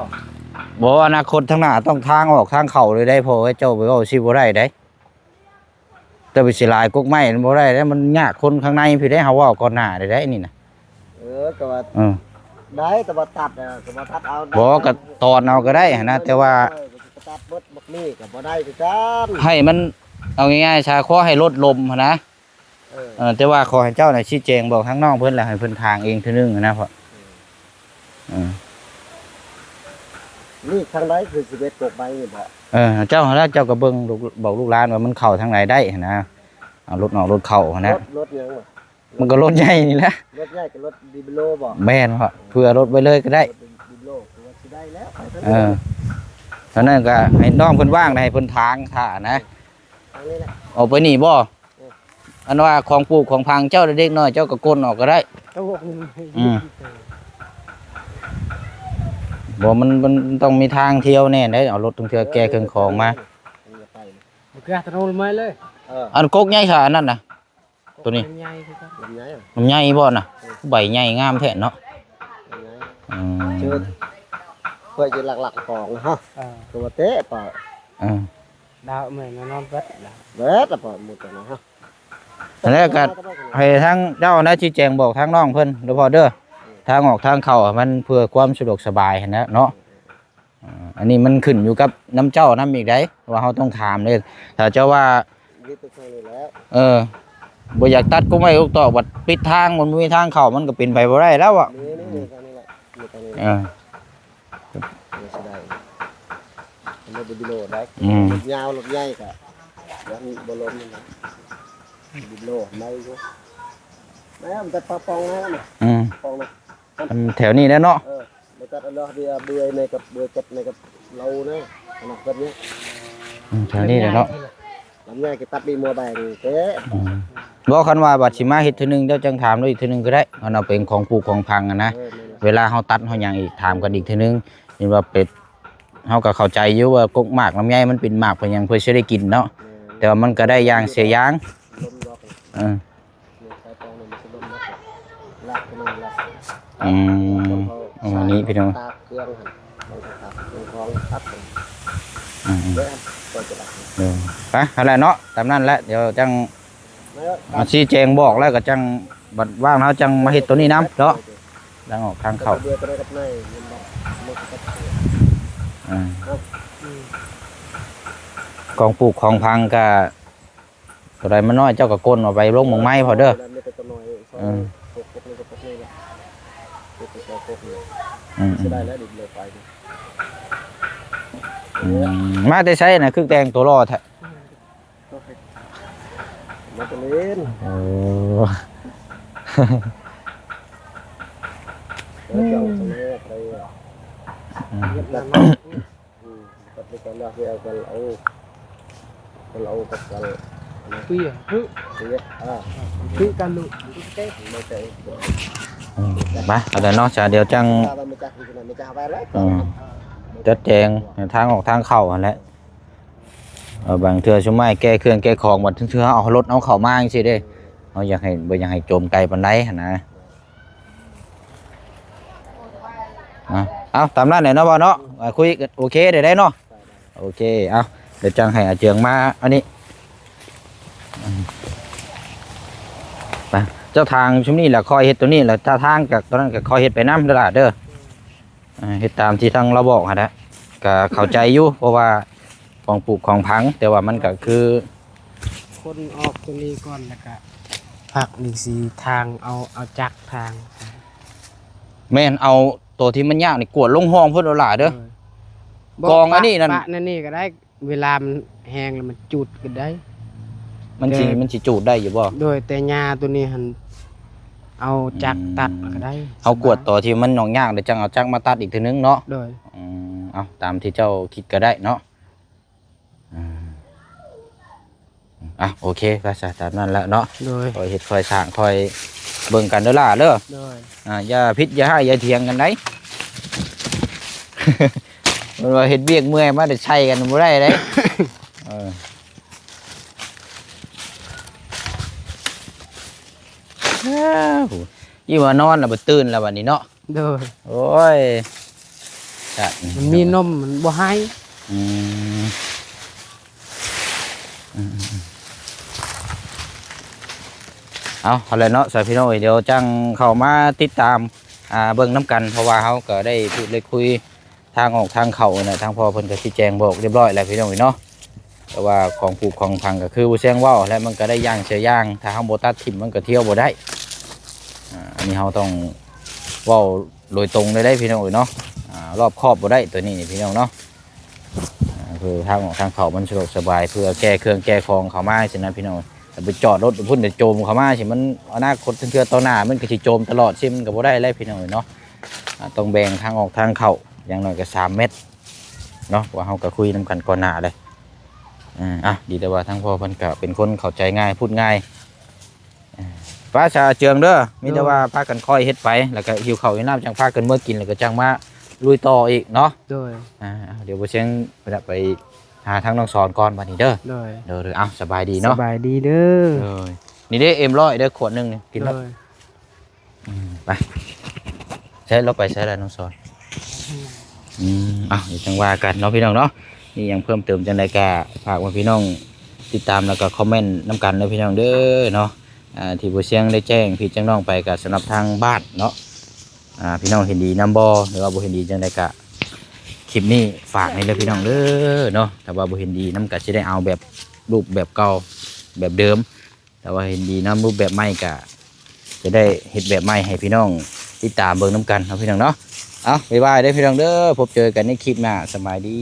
ບໍ່ ອະນາຄົດທາງໜ້າຕ້ອງທາງອອກທາງເຂົ້າເລີຍໄດ໋ ພໍ່ເອີຍ ເຈົ້າໄປເວົ້າຊິບໍ່ໄດ້ໄດ໋. ແຕ່ໄປຊິຫຼາຍກົກໄມ້ມັນບໍ່ໄດ້ເດ້ ມັນຍາກຄົນຂ້າງໃນພີ້ເດ້ ເຮົາເວົ້າກ່ອນໜ້າໄດ້ໄດ໋ນີ້ນະ. ເອີ ກໍວ່າ ເອີ ໄດ້ ແຕ່ວ່າຕັດ ເອີ ກໍວ່າຕັດເອົາ ບໍ່ ກໍຕອນເອົາກໍໄດ້ຫັ້ນນະ ແຕ່ວ່າ ເອີ ກໍຕັດເບິດບັກນີ້ກໍບໍ່ໄດ້ຄືກັນ ໃຫ້ມັນ ເອົາງ່າຍໆຊະ ຂໍໃຫ້ລົດລົມຫັ້ນນະ. ເອີ ເອີ ແຕ່ວ່າຂໍໃຫ້ເຈົ້ານະຊີ້ແຈງບອກທາງນ້ອງເພິ່ນ ແລ້ວໃຫ້ເພິ່ນຖາງເອງເທື່ອໜຶ່ງຫັ້ນນະ ເພາະ ເອີ ເອີ ນີ້ທາງໃດຄືສິບເອັດກົກໄມ້ນີ້ບໍ? ເອີ ເຈົ້າຫັ້ນລະ ເຈົ້າກໍເບິ່ງລູກ ບອກລູກຫຼານວ່າມັນເຂົ້າທາງໃດໄດ້ຫັ້ນນະ ເອົາລົດອອກລົດເຂົ້າຫັ້ນນະ. ລົດ ລົດຫຍັງວະ? ມັນກໍລົດໃຫຍ່ນີ້ແຫຼະ ລົດໃຫຍ່ກໍລົດດີເບໂລບໍ? ແມ່ນ ເພື່ອລົດໄວ້ເລີຍກໍໄດ້ ລົດດີເບໂລ ຄືວ່າຊິໄດ້ແລ້ວ ເອີ ເທົ່ານັ້ນກໍໃຫ້ນ້ອງເພິ່ນວ່າງ ໃຫ້ເພິ່ນຖາງຖ້ານະ. ເອົາໄປນີ້ບໍ? ເອີ ອັນວ່າຂອງປູກຂອງຝັງເຈົ້າເດັກນ້ອຍເຈົ້າກໍກົນອອກກໍໄດ້. ອືມ ບໍ່ ມັນ ມັນຕ້ອງມີທາງທ່ຽວແນ່ໄດ໋ ເອົາລົດເທື່ອແກ່ເຄື່ອງຂອງມາ. ເອີ ອັນກົກໃຫຍ່ຊະອັນນັ້ນນະ ໂຕນີ້ ລຳໄຍຄືກັນ ລຳໄຍ ລຳໄຍບໍ່ນະ? ເອີ ໃບໃຫຍ່ງາມແທ້ເນາະ. ອືມ ເພື່ອຈະຫຼັກໆຂອງເນາະ ເອີ ຄືວ່າແທ້ປະ ເອີ ດາວແມ່ນນອນເບິດລະ ເບິດລະປະໝົດນະ. ຫັ້ນແຫຼະ ກໍໃຫ້ທາງເຈົ້ານະຊີ້ແຈງບອກທາງນ້ອງເພິ່ນເດີພໍ່ເດີ ທາງອອກທາງເຂົ້າມັນເພື່ອຄວາມສະດວກສະບາຍຫັ້ນແຫຼະເນາະ. ອ່າ ອັນນີ້ມັນຂຶ້ນຢູ່ກັບນຳເຈົ້ານຳອີກໃດ໋ ວ່າເຮົາຕ້ອງຖາມເດ້ ຖ້າເຈົ້າວ່າ ເອີ ບໍ່ຢາກຕັດກົກໄມ້ກົກຕອກ ບັດປິດທາງ ມັນບໍ່ມີທາງເຂົ້າ ມັນກໍເປັນໄປບໍ່ໄດ້ແລ້ວອະ. ນີ້ ນີ້ ນີ້ ນີ້ ນີ້ ນີ້ ເອີ ນີ້ຊິໄດ້ ລົດດີເບໂລໄດ້ ອືມ ລົດຍາວລົດໃຫຍ່ກະຍັງບໍ່ລົມນະ ດີເບໂລໄດ້ຢູ່ ແມ່ນແຕ່ປະປອງນະ ອືມ ປອງນະ ອັນແຖວນີ້ແຫຼະເນາະ ເອີ ແລ້ວກໍອັນເບື່ອຍໃນກັບເບື່ອຍເຈັດໃນກັບເຮົານະ ຂະໜາດແບບນີ້ ອືມ ແຖວນີ້ແຫຼະເນາະ. ລຳໃຍກໍຕັດດີໝໍແບງເຕະ ອືມ ບໍ່ ຄັນວ່າບັດຊິມາເຮັດເທື່ອໜຶ່ງ ເຈົ້າຈັ່ງຖາມລາວອີກເທື່ອໜຶ່ງກໍໄດ້ ຄັນວ່າເປັນຂອງປູກຂອງຝັງຫັ້ນນະ ເອີ ແມ່ນ ເວລາເຮົາຕັດເຮົາຫຍັງອີກ ຖາມກັນອີກເທື່ອໜຶ່ງ ເຫັນວ່າເປັດ ເຮົາກໍເຂົ້າໃຈຢູ່ວ່າກົກໝາກລຳໄຍມັນເປັນໝາກເພື່ອຫຍັງ ເພື່ອຊິໄດ້ກິນເນາະ ແມ່ນ ແຕ່ວ່າມັນກໍໄດ້ຢ່າງເສຍຢ່າງ ລົມລັອກ ເອີ ນີ້ໃສ່ປອງນີ້ມັນຊິລົມລັອກ ລາກຂຶ້ນມາລາກ ອືມ ເອົາ ອັນນີ້ພີ່ນ້ອງ ຕາກເຄື່ອງຫັ້ນ ມັນກໍຕາກເຄື່ອງຂອງຕັດ ອືມ ເດີ ກໍຈະໄດ້ ເອີ ໄປ ຫັ້ນແຫຼະເນາະ ຕາມນັ້ນແຫຼະ ດຽວຈັ່ງ ມາຊີ້ແຈງບອກແລ້ວກໍຈັ່ງ ບັດວ່າງເຮົາຈັ່ງມາເຮັດໂຕນີ້ນຳເນາະ ທາງອອກທາງເຂົ້າ ເບື່ອໂຕໃດກັບໃນມັນບໍ່ ບໍ່ກັບ ອ່າ ອືມ ຂອງປູກຂອງຝັງກະ ໂຕໃດມັນນ້ອຍເຈົ້າກໍກົນເອົາໄປລົງໝ່ອງໃໝ່ພໍເດີ ເອີ ມີແຕ່ໂຕນ້ອຍ ເອີ ເກັບ ເກັບນີ້ກໍເກັບນີ້ແຫຼະ ເກັບ ເກັບ ເກັບ ອືມ ເສຍດາຍແລ້ວ ດິນລົງໄປ ອືມ ມາແຕ່ໃສນະ ຄືແຕ່ງຕົວຫຼໍ່ແທ້? ມາແຕ່ເລນ ໂອ້ ເຈົ້າສະເໜີໄປ ອືມ ເຮັດງານເນາະ ອືມ ປັດຈຸບັນລາວເອົາກັນເອົາ ເອົາກັບກັນ ເປີຍ ເປີຍ ອ່າ ຄືກັນລູກ ອືມ ມາ ເອົາແລ້ວເນາະ ຈາ ດຽວຈັ່ງ ອືມ ຈັດແຈງທາງອອກທາງເຂົ້າຫັ້ນແຫຼະ. ເອີ ບາງເທື່ອຊຸມມາແກ້ເຄື່ອງແກ້ຂອງ ບາດເທື່ອເຮົາເອົາລົດເຮົາເຂົ້າມາຈັ່ງຊີ້ເດ້ ເຮົາຢາກໃຫ້ ບໍ່ຢາກໃຫ້ໂຈມໄກປານໃດຫັ້ນນະ. ເອົາ ເອົາຕາມນັ້ນແຫຼະເນາະ ບ່າວເນາະ ອາ ຄຸຍກັນໂອເຄໄດ້ເນາະ ໂອເຄ. ເອົາ ດຽວຈັ່ງໃຫ້ອາເຈືອງມາອັນນີ້ ອືມ ໄປ ເຈົ້າທາງຊຸມນີ້ລະ ຄ່ອຍເຮັດໂຕນີ້ລະ ຖ້າທາງຈາກໂຕນັ້ນກໍຄ່ອຍເຮັດໄປນຳເດີຫຼ້າເດີ. ອ່າ ເຮັດຕາມທີ່ທາງລາວບອກຫັ້ນແຫຼະ ກະເຂົ້າໃຈຢູ່ ເພາະວ່າຂອງຜຸຂອງຝັງ ແຕ່ວ່າມັນກະຄື ຄົນອອກຕົວນີ້ກ່ອນ ແລ້ວກະພັກນີ້ຊິທາງ ເອົາ ເອົາຈັກທາງ ແມ່ນ ເອົາໂຕທີ່ມັນຍາກນີ້ກວດລົງຮ່ອງພຸ້ນເດີຫຼ້າເດີ. ໂດຍ ກອງອັນນີ້ນັ້ນ ປະ ປະແນວນີ້ກໍໄດ້. ເວລາມັນແຫ້ງແລ້ວມັນຈູດກໍໄດ້ ມັນຊິ ແຕ່ ມັນຊິຈູດໄດ້ຢູ່ບໍ່? ໂດຍ ແຕ່ຫຍ້າຕົວນີ້ຫັ້ນ ເອົາຈັກຕັດ ອືມ ກໍໄດ້ ເຮົາກວດ ສະບາຍ ຕົວທີ່ມັນຫຍຸ້ງຍາກ ແລ້ວຈັ່ງເອົາຈັກມາຕັດອີກເທື່ອໜຶ່ງເນາະ. ໂດຍ ອືມ ເອົາຕາມທີ່ເຈົ້າຄິດກໍໄດ້ເນາະ. ອືມ ອ່ະ ໂອເຄ ວ່າຊະຕາມນັ້ນແຫຼະເນາະ. ໂດຍ ຄ່ອຍເຮັດຄ່ອຍສ້າງ ຄ່ອຍເບິ່ງກັນເດີຫຼ້າເດີ. ໂດຍ ອ່າ ຢ່າຜິດຢ່າຮ້າຍ ຢ່າຖຽງກັນໄດ໋. ເພິ່ນວ່າເຮັດວຽກເມື່ອຍມາໄດ້ໃສ່ກັນບໍ່ໄດ້ເດ້. ເອີ ອີ່ວ່ານອນແລ້ວບໍ່ຕື່ນແລ້ວບັດນີ້ເນາະ. ໂດຍ ໂອ້ຍ ມັນມີນົມ ມັນບໍ່ໃຫ້. ອືມ ອືມ ເອົາ ເອົາແຫຼະເນາະ ສາວພີ່ນ້ອງເອີຍ ດຽວຈັ່ງເຂົ້າມາຕິດຕາມ ອ່າ ເບິ່ງນຳກັນ ເພາະວ່າເຮົາກໍໄດ້ພູດໄດ້ຄຸຍ ທາງອອກທາງເຂົ້າຫັ້ນນະ ທາງພໍ່ເພິ່ນກໍຊີ້ແຈງບອກຮຽບຮ້ອຍແລ້ວພີ່ນ້ອງເອີຍເນາະ. ແຕ່ວ່າຂອງຜຸຂອງຝັງກໍຄືບໍ່ແຊງເວົ້າແຫຼະ ມັນກໍໄດ້ຢ່າງເສຍຢ່າງ ຖ້າເຮົາບໍ່ຕັດຖິ້ມມັນກໍທ່ຽວບໍ່ໄດ້. ອ່າ ອັນນີ້ເຮົາຕ້ອງເວົ້າໂດຍຕົງເລີຍເດ້ພີ່ນ້ອງເອີຍເນາະ. ອ່າ ລອບຄອບບໍ່ໄດ້ຕົວນີ້ນີ້ພີ່ນ້ອງເນາະ. ອ່າ ຄືທາງອອກທາງເຂົ້າມັນສະດວກສະບາຍ ເພື່ອແກ່ເຄື່ອງແກ່ຂອງເຂົ້າມາຊີ້ນະພີ່ນ້ອງ. ແຕ່ໄປຈອດລົດພຸ້ນ ແຕ່ໂຈມເຂົ້າມາຊີ້ ມັນອະນາຄົດເທື່ອຕໍ່ໜ້າມັນກໍຊິໂຈມຕະຫຼອດຊີ້ ມັນກໍບໍ່ໄດ້ແລ້ວພີ່ນ້ອງເອີຍເນາະ. ອ່າ ຕ້ອງແບ່ງທາງອອກທາງເຂົ້າ ຢ່າງໜ້ອຍກໍສາມແມັດເນາະ ເພາະວ່າເຮົາກໍຄຸຍນຳກັນກ່ອນໜ້າເລີຍ. ເອີ ອ່ະ ດີແຕ່ວ່າທາງພໍ່ເພິ່ນກໍເປັນຄົນເຂົ້າໃຈງ່າຍ ພູດງ່າຍ. ເອີ ໄປຊະເຈືອງເດີ ມີແຕ່ວ່າພາກັນຄ່ອຍເຮັດໄປ ແລ້ວກໍຫິວເຂົ້າຫິວນ້ຳ ຈັ່ງພາກັນເມືອກິນ ແລ້ວກໍຈັ່ງມາລຸຍຕໍ່ອີກເນາະ. ໂດຍ ອ່າ ດຽວບໍ່ຊຽງໄປຫາທາງນ້ອງສອນກ່ອນບັດນີ້ເດີ. ໂດຍ ໂດຍ ເອົາ ສະບາຍດີເນາະ ສະບາຍດີເດີ. ໂດຍ ນີ້ເດ້ ເອັມຮ້ອຍເດີ ຂວດໜຶ່ງນີ້ ກິນເນາະ. ໂດຍ ອືມ ໄປ ໃຊ້ລາວໄປໃຊ້ລະນ້ອງສອນ. ອືມ ເອົາ ດຽວຈັ່ງວ່າກັນເນາະພີ່ນ້ອງເນາະ. ມີຫຍັງເພີ່ມເຕີມຈັ່ງໃດກໍຝາກວ່າພີ່ນ້ອງຕິດຕາມ ແລ້ວກໍຄອມເມັນນຳກັນເດີພີ່ນ້ອງເດີເນາະ. ອ່າ ທີ່ບໍ່ຊຽງໄດ້ແຈ້ງພີ່ແຈ້ງນ້ອງໄປ ກໍສຳລັບທາງບ້ານເນາະ. ອ່າ ພີ່ນ້ອງເຫັນດີນຳບໍ່ ຫຼືວ່າບໍ່ເຫັນດີຈັ່ງໃດກໍ ຄລິບນີ້ຝາກໃຫ້ເດີພີ່ນ້ອງເດີເນາະ. ຖ້າວ່າບໍ່ເຫັນດີນຳກໍຊິໄດ້ເອົາແບບຮູບແບບເກົ່າແບບເດີມ. ຖ້າວ່າເຫັນດີນຳຮູບແບບໃໝ່ກະຈະໄດ້ເຮັດແບບໃໝ່ໃຫ້ພີ່ນ້ອງຕິດຕາມເບິ່ງນຳກັນເນາະພີ່ນ້ອງເນາະ. ເອົາ ບາຍບາຍເດີພີ່ນ້ອງເດີ ພົບເຈີກັນໃນຄລິບໜ້າ ສະບາຍດີ.